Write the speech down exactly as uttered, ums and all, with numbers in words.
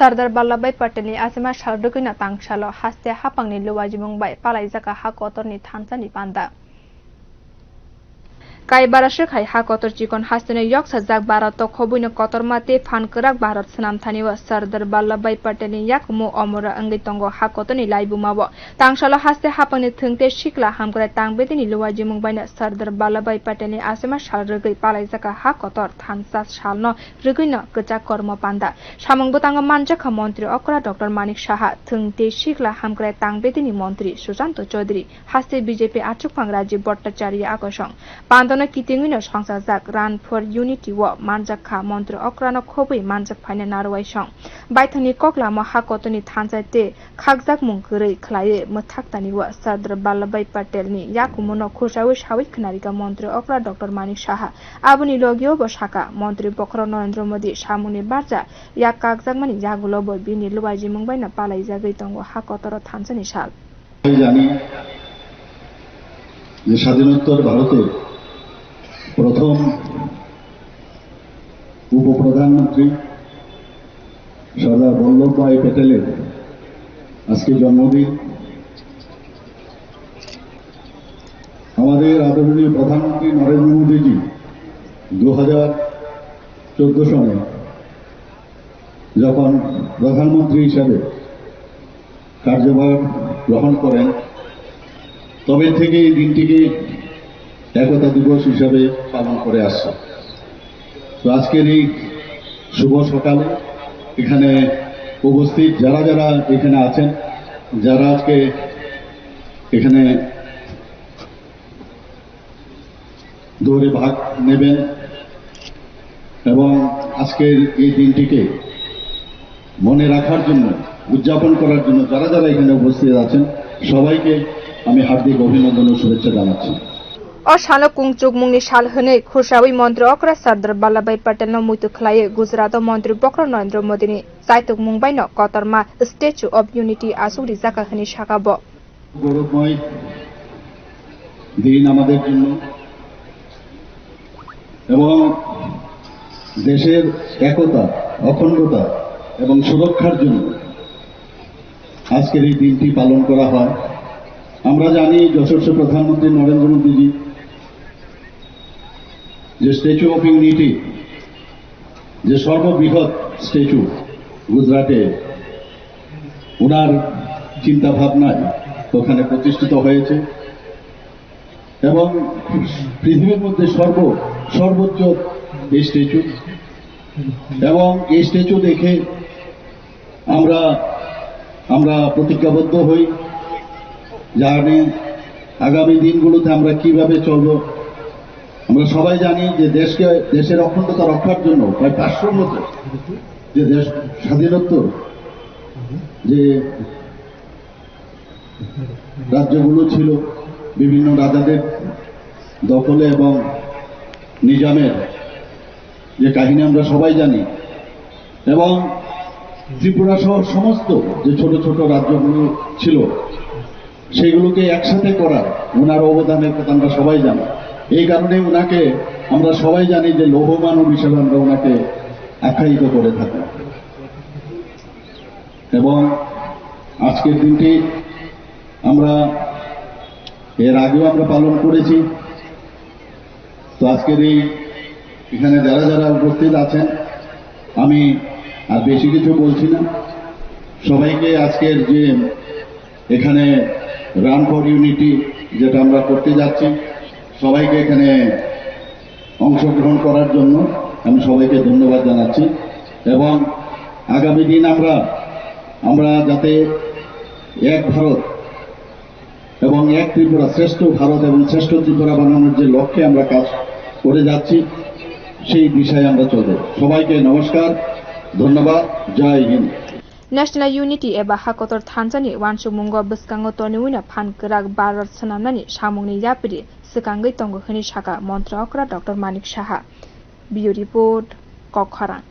Sardar Vallabhbhai Patelni achima sal rwgwino tangsalo haste haphangni luajimung bai palaijak ha kotorni thansani panda. Kaibaraswk hai ha kotor chikon hasteni yoksajak Bharat o khoboino kotorma tei phan kwrak Bharat swnamthani o Sardar Vallabhbhai Patelni yakumu omora wngwi tongo ha kotorni laibuma o. Tangsalo haste haphangni thwng tei sikla hamkrai tangbedini luajimung baino Sardar Vallabhbhai Patelni achima sal rwgwi palaijak ha kotor thansa salno rwgwino kwchak kormo panda. Samung bwtango manjakha montri okra Doctor Manik Saha, thwng tei sikla hamkrai tangbedini montri Susanto Chaudhary, haste B J P achukphang Rajiv Bhattacharya akosong. Pandano kitingwino songchajak Run for Unity o manjakha montri okrano khobwi manjak phaina narwai song. Baithangni koklamo ha kotorni thansa tei khakjakmung kwrwi khlaiwi mwthaktani o Sardar Vallabhbhai Patelni yakumuno khursawi sawi khwnarikha montri okra Doctor Manik Saha. Aboni logio bo saka, montri bokhorok Narendra Modi samungni barja yak kakjakmani yagulo bo bini luajimung baino palaijagwi tongo ha kotoro thansani sal. জানি যে স্বাধীনোত্তর ভারতের প্রথম উপপ্রধানমন্ত্রী সর্দার বল্লভভাই প্যাটেলের আজকে জন্মদিন। আমাদের আদরণীয় প্রধানমন্ত্রী নরেন্দ্র মোদীজি দু হাজার চোদ্দ সনে যখন প্রধানমন্ত্রী হিসাবে কার্যভার গ্রহণ করেন, তবে থেকে এই দিনটিকে একতা দিবস হিসাবে পালন করে আসছে। তো আজকের এই শুভ সকালে এখানে উপস্থিত যারা যারা এখানে আছেন, যারা আজকে এখানে দৌড়ে ভাগ নেবেন এবং আজকের এই দিনটিকে মনে রাখার জন্য, উদযাপন করার জন্য যারা যারা এখানে উপস্থিত আছেন, সবাইকে আমি হার্দিক অভিনন্দন ও শুভেচ্ছা জানাচ্ছি। O salo kungchukmungni sal hwnwi khursawi montri okra Sardar Vallabhbhai Patelno muitu khlaiwi Gujarat o montri bokhorok Narendra Modini chaitukmung baino kotorma Statue of Unity achuk rijak kha hwnwi saka bo. গৌরবময় দিন আমাদের জন্য এবং দেশের একতা, অখণ্ডতা এবং সুরক্ষার জন্য আজকের এই দিনটি পালন করা হয়। আমরা জানি যশস্বী প্রধানমন্ত্রী নরেন্দ্র মোদীজি যে স্ট্যাচু অফ ইউনিটি, যে সর্ববৃহৎ স্ট্যাচু গুজরাটে ওনার চিন্তা ভাবনায় ওখানে প্রতিষ্ঠিত হয়েছে এবং পৃথিবীর মধ্যে সর্ব সর্বোচ্চ এই স্ট্যাচু। এবং এই স্ট্যাচু দেখে আমরা আমরা প্রতিজ্ঞাবদ্ধ হই, জানি আগামী দিনগুলোতে আমরা কিভাবে চলব। আমরা সবাই জানি যে দেশকে, দেশের অখণ্ডতা রক্ষার জন্য প্রায় পাঁচশোর মতো যে দেশ স্বাধীনত্ব যে রাজ্যগুলো ছিল বিভিন্ন রাজাদের দখলে এবং নিজামের যে কাহিনী আমরা সবাই জানি, এবং ত্রিপুরা সহ সমস্ত যে ছোট ছোট রাজ্যগুলো ছিল, সেগুলোকে একসাথে করার ওনার অবদানের কথা আমরা সবাই জানি। এই কারণে ওনাকে আমরা সবাই জানি যে লৌহ মানব হিসেবে আমরা ওনাকে আখ্যায়িত করে থাকি। এবং আজকের দিনটি আমরা এর আগেও আমরা পালন করেছি। তো আজকের এই এখানে যারা যারা উপস্থিত আছেন, আমি আর বেশি কিছু বলছি না। সবাইকে আজকের যে এখানে রান ফর ইউনিটি যেটা আমরা করতে যাচ্ছি, সবাইকে এখানে অংশগ্রহণ করার জন্য আমি সবাইকে ধন্যবাদ জানাচ্ছি। এবং আগামী দিন আমরা, আমরা যাতে এক ভারত এবং এক ত্রিপুরা, শ্রেষ্ঠ ভারত এবং শ্রেষ্ঠ ত্রিপুরা বানানোর যে লক্ষ্যে আমরা কাজ করে যাচ্ছি, সেই দিশায় আমরা চলব। সবাইকে নমস্কার, ধন্যবাদ, জয় Hind. National Unity eba hakotor thansa ni uansukmungo bwskango tonwi no phan kwrak Bharat swnamnani samungni yapri swkangwi tongo hwnwi saka Montri okra Doctor Manik Saha. Bureau Report, Kokkhorang.